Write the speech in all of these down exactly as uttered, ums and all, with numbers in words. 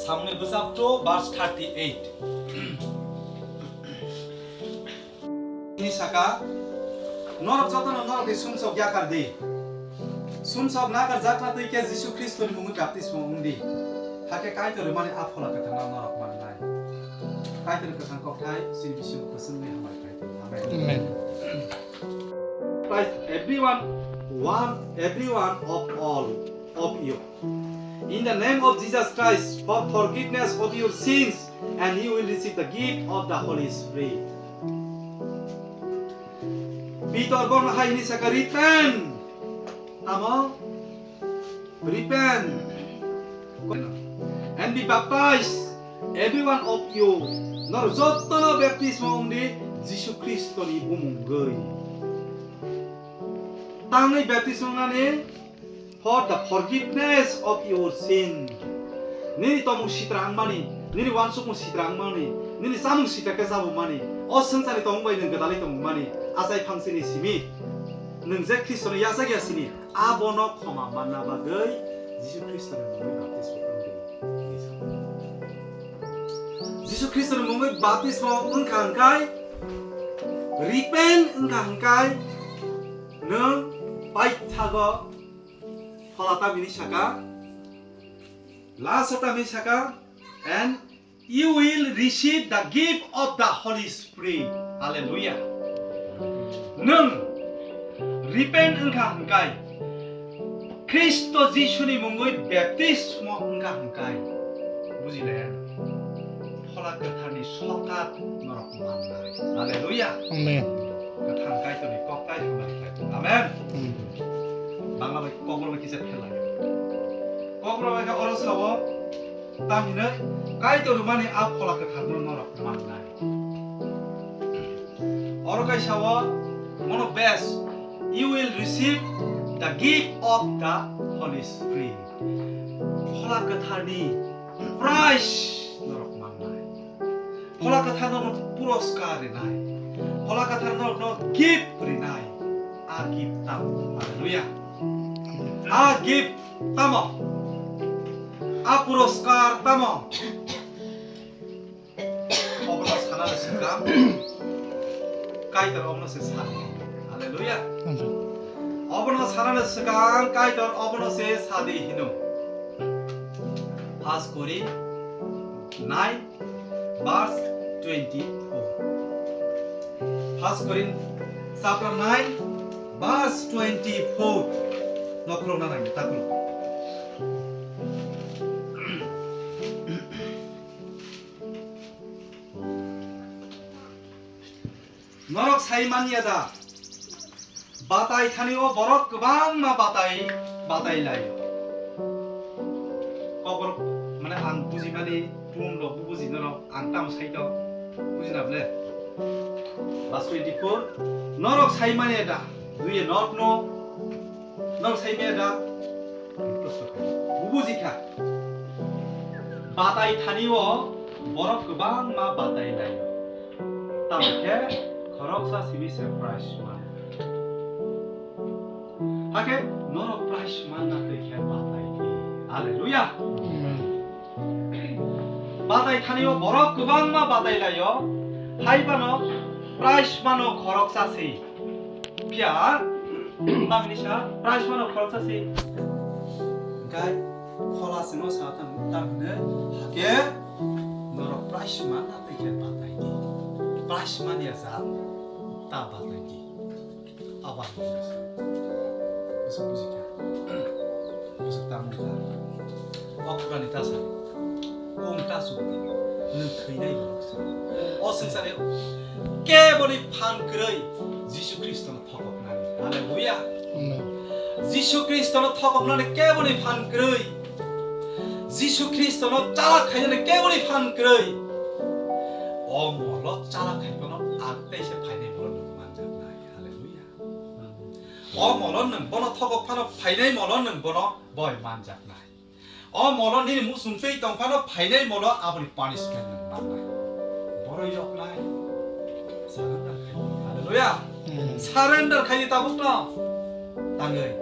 Samungni bwsap two verse thirty-eight. Ni saka, norok jotono norokni sumsok yakar di. Sumsok nakar jakna twi khe Jisu Khristoni mungwi baptismo wng di. Hakhe Kaitor rwmani a phola kwthangno norok mannai. Kaitor kwthang kokthai chini bisingo kwchwngwi hambai khlai di. Amen. Amen. Christ, everyone, one, everyone of all of you. In the name of Jesus Christ, for forgiveness of your sins, and you will receive the gift of the Holy Spirit. Pitor borno hai hini saka, "Repent." Tamo? "Repent. And be baptized, every one of you." Nor jotono baptismo wng di Jisu Khristoni bumungwi. Tangwi baptismo wngnani, "For the forgiveness of your sin." Nini tongmung sitra wngmani, nini uansukmung sitra wngmani, nini chamung sitra khe chabumani, o swngcharni tongmung bai nwng gwdalwi tongmani, achai phangsini simi nwng je Khristoni yachak ya sini, abono khoma manna bagwi Jisu Khristoni mungwi baptismo wng di. Jisu Khristoni mungwi baptismo wngkha hwnkhe, repent wngkha hwnkhe, nwng paithago phola tamini saka, last o tamini saka, "And you will receive the gift of the Holy Spirit." Hallelujah. Nwng repent wngkha hwnkhe, Khristo Jisuni mungwi baptismo wngkha hwnkhe, bujile, Phola Kwtharni sokat norok mannai. Hallelujah. Amen. Kwthang Kaitorni kok tai hamari khlai. Amen. Amen. Bangla bai kokborok bai kisa phelai. Kokborok bai khe oro sao, tamhinwi Kaitor rwmani a Phola Kwtharno norok mannai. Oro kaisa o, mono bes, "You will receive the gift of the Holy Spirit." Phola Kwtharni prize norok mannai. Phola Kwtharno puroskar rinai. Phola Kwtharno gift rinai. A gift tamo? Hallelujah. A gift tamo? A puroskar tamo? Obono sanani swkang Kaitor obono se sadi. Hallelujah. Amen. Obono sanani swkang Kaitor obono se sadi hino. First Korin nine verse twenty-four. First Korin chapter nine verse twenty-four. Nokrok na nang takro. Norok sai manya da? Batai thani o borok kwbangma batai, batai lai. Kokborok, mane, ang bujimani, tun rok, bu buji norok, ang tamo sai to, bujina ble? Verse twenty-four, norok sai manya da? Do you not know? Norok sai manya da? Bubuji kha. Batai thani o borok kwbangma batai lai. Tamo khe khoroksa simi se prize man. Hakhe norok prize man na twi khe batai di. Hallelujah. Amen. Batai thani o borok kwbangma batai lai o. Hai phano prize mano khoroksa si. Phiya, tamni sa, prize mano khoroksa si. Gai, khola sino sa tam, tam hine, hake, norok prize man na twi khe batai di. Prize man ya sa, ta batai di. Abar. Bisa buji kha. Bisa tam kha. O khurani ta sa. Ong ta su. Nwng thwinai borok se. O swngchar keboni phan kwrwi Jisu Khristono thokoknani. Hallelujah. Amen. Jisu Khristono thokoknani keboni phan kwrwi. Jisu Khristono chalak khainani keboni phan kwrwi. O molo chalak khai phano ang tei se phainai molo nwng manjaknai. Hallelujah. O molo nwng bono thokok phano phainai molo nwng bono boi manjaknai. O molo nini muchung twi tong phano phainai molo aboni punishment nwng mannai. Boroi rok nai. Surrender khai. Hallelujah. Amen. Surrender khai tabuk no. Tangwi.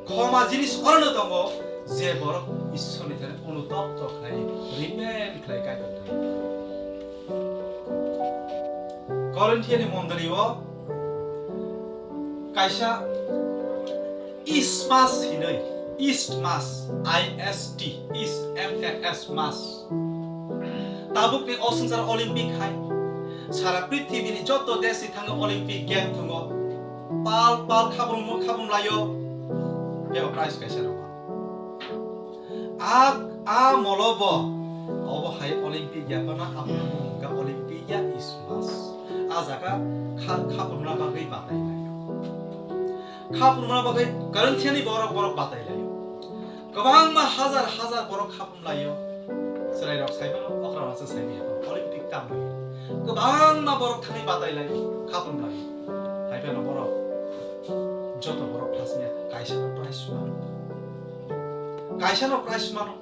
Khoma jinis orono tongo je borok Ishwarni thani onutopto khlai, repent khlai Kaitor thani. Korinthiani mondolio kaisa Ismas hinwi, Istmas, I S T, Is M A S, Mas. Tabukni o swngchar Olympic hai. Sara prithibini joto deshni thangwi Olympic game thwngo. Pal pal khabrummo khabrumlaio. Bebo prize kaisa rwkha. A, a molo bo, obo hai Olympic ya kono, abo no bumung kha Olympic ya Ismas. A jaga kha, khabrumna bagwi batai laio. Khabrumna bagwi Korinthiani borok, borok batai laio. Kwbangma hajar hajar borok khabrum laio. Chwrairok sai mano, okra masa sai mano, Olympic tam laio. Kwbangma borok thangwi batai laio, khabrum laio. Hai phano borok, joto borok thasniya kaisa no prize mano. Kaisa no prize mano.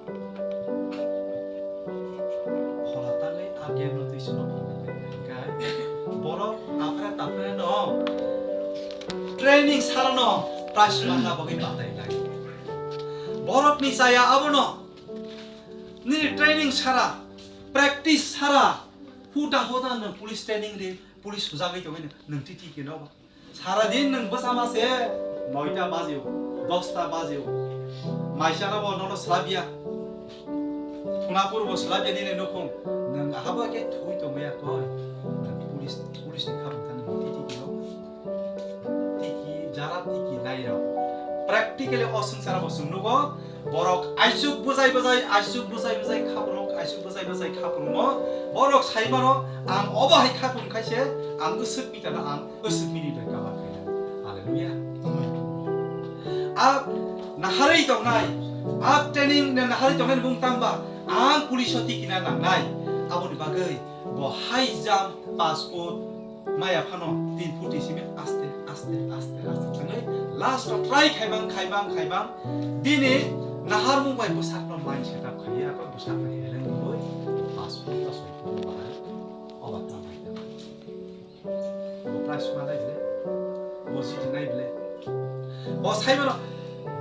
Phola tangwi a game no twi swnam hwnwi borok aphre taphre no training sara no prize manna bagwi batai lai. Borok ni chaya abono nini training sara, practice sara, huda huda no police training ri, police sujagwi tongwi no nwng titi kino ba. Sara din nwng bwsama se noita baji o, dosta baji o. Maisano bo nono swlabya. Thunapur bo swlabya nini nukhung. Nwng ahabo khe thui tongmaya koi. Nwng police, police ni khabang thani titi kino. Tiki, jara tiki nairok. Practically o swngchara bo chwng nugo. Borok aisuk bwsai bwsai, aisuk bwsai bwsai khaprok, aisuk bwsai bwsai khaprokno borok sai mano, ang obo hai khaprum khaise, ang bwswk pitana ang bwswk mini bai kabar khaina. Hallelujah. Amen. A naharwi tongnai, a training ne naharwi tongnai bung tamba, ang police o tikina nangnai, aboni bagwi bo high jump, passport, maya phano tin phuti simi aste, aste, aste, aste thangwi last o try khaibang, khaibang, khaibang. Bini naharmung bai bwsakno mind setup khaiya, abo bwsakno heleng bai passport, passport bahai oba tangwi tang. Bo prize manai bile, bo jiti nai bile. Bo sai mano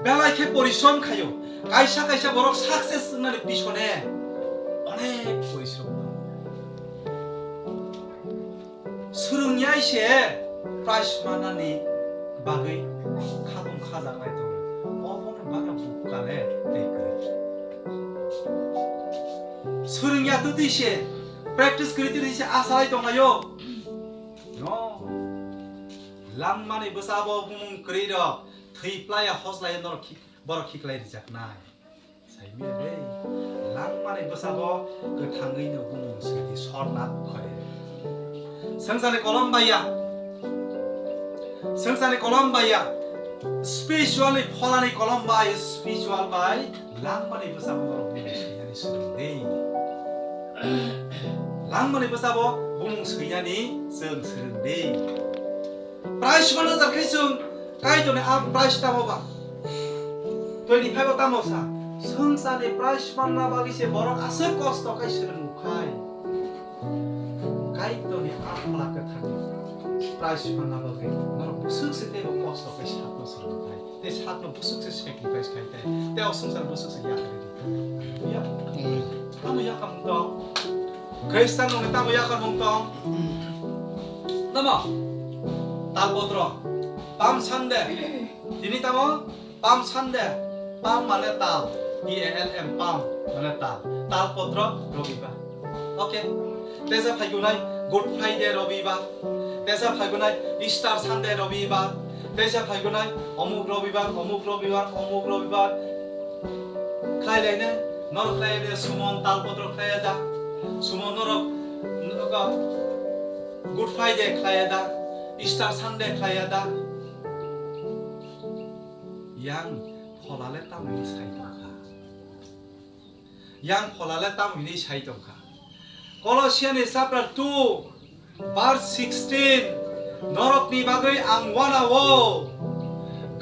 belai khe porishrom khaio. Kaisa kaisa borok success wngnani pisone onek porishrom tongo. Swrwngya se prize manani bagwi khabung khajaknai tongo. Obono bagwi bukkale tei kwrwi. Swrwngya twtwi se, practice kwrwi twtwi se asalai tonglaio. No. Langmani bwsabo bumung kwrwi rok thwi playa hoslaiya norok khik-, borok khiklai rijaknai. Saimia de, langmani bwsabo kwthangwi no bumung swidi sorna khore. Swngchani kolom baiya. Swngchani kolom baiya. Spiritual ni pholani kolom bai, spiritual bai langmani bwsabo no bumung swinani swrwng de. Langmani bwsabo bumung swinani chwng swrwng de. Prize manna jar khe chwng Kaitorni a prize tamo ba? Twenty five o tamo sa? Swngcharni prize manna bagwi se borok aswk kosto khai swrwng khai. Kaitorni a phola kwtharni prize manna bagwi norok bwswk se teibo kosto khai sakno swrwng khai. Tei sakno bwswk se sacrifice khai tei. Tei o swngchar bwswk se yakarwi di. Ya. Tamo yakarmung tong. Khristan rokni tamo yakarmung tong. Tamo? Tal potro. Palm Sunday. Tini tamo? Palm Sunday. Palm mane tal. P A L M, palm mane tal. Tal potro robibar. Okay. Tesa phaigunai Good Friday robibar. Tesa phaigunai Easter Sunday robibar. Tesa phaigunai omuk robibar, omuk robibar, omuk robibar. Khlai laine, norok khlai laine, sumon tal potro khlai da. Sumon norok, norok Good Friday khlai da. Easter Sunday khlai da. Yang pholale tamni sai tongkha. Yang pholale tamo hinwi sai tongkha. Kolosiani chapter two, verse sixteen, norokni bagwi ang wanao.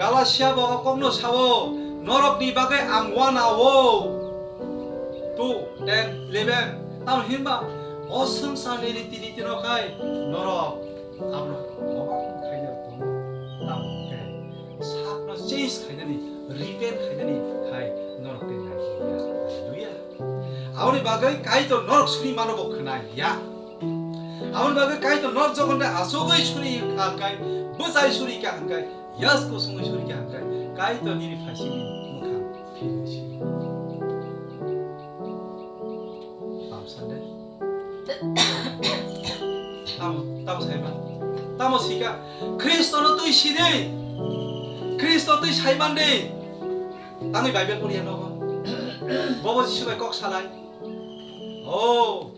Galatia bo o kokno sao, norokni bagwi ang wanao. Two, ten, eleven, tamo hinba o swngcharni riti niti no khai norok abono kobang khaina tongo. Tamo hwnkhe sakno change khainani, repent khainani khai Norok tei nai ya. Hallelujah. Aboni bagwi Kaitor norok suri mano bo khna ya. Aboni bagwi Kaitor norok jokhon de asugwi suri kha kai, bwsai suri kha kai, yas kusungwi suri kha kai, Kaitor nini phaisingni mwkhang phirwi si. Palm Sunday. Tamo, tamo saiman. Tamo sika. Khristo no twi sidi. Khristo twi saiman di. Tangwi Bible poriya nogo. Bobo Jisu bai kok salai. Oh.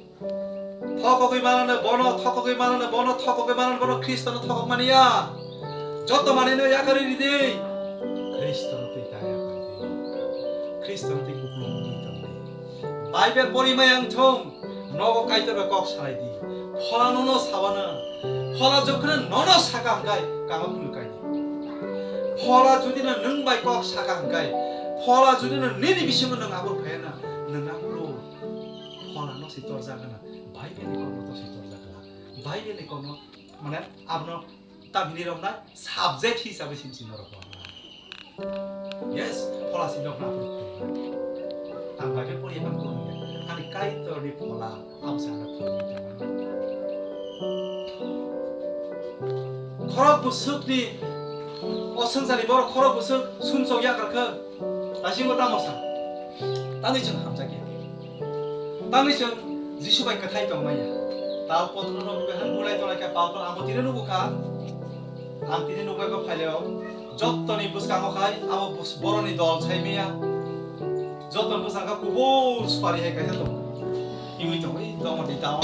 Thokogwi manano bono, thokogwi manano bono, thokogwi manano bono, Khristo no thokok mani ya. Joto manino yakari ridi. Khristo no twi ta yakari di. Khristo no twi kuplung twi tong di. Bible pori maya wng thung, nogo Kaitor bai kok salai di. Phola nono sawana, phola jokhon nono saka hwnkhe kama phunu kai di. Phola judi no nwng bai kok saka hwnkhe, phola judi no nini bisingo nwng abor phayana, nwng aboro phola no se torjak gana, Bible ni kokno to se torjak gana, Bible ni kokno mane abono tamhini rok na subject hisabe simsi norok rok na. Yes, phola si nok na phuru phuru. Ang bai pori ban phuru ya. Ani Kaitor ni phola ang sa na phuru. Khorok busuk ni, o swngchar ni borok khorok busuk sumsok ya karkha. Dasingo tamo sa. Tangwi chwng hamjakya. Tangwi chwng Jisu bai kwthai tongmaya. Tal potro no behan bulai tonglaikha, pal pal amo tini nukukha. Ang tini nukbai kha phaileo. Jottoni bwskango khai abo bus-, boroni dol saimaya. Jottoni bwskango kubur suari hai kaisa tongo. Iwi tongwi tongmani tamo.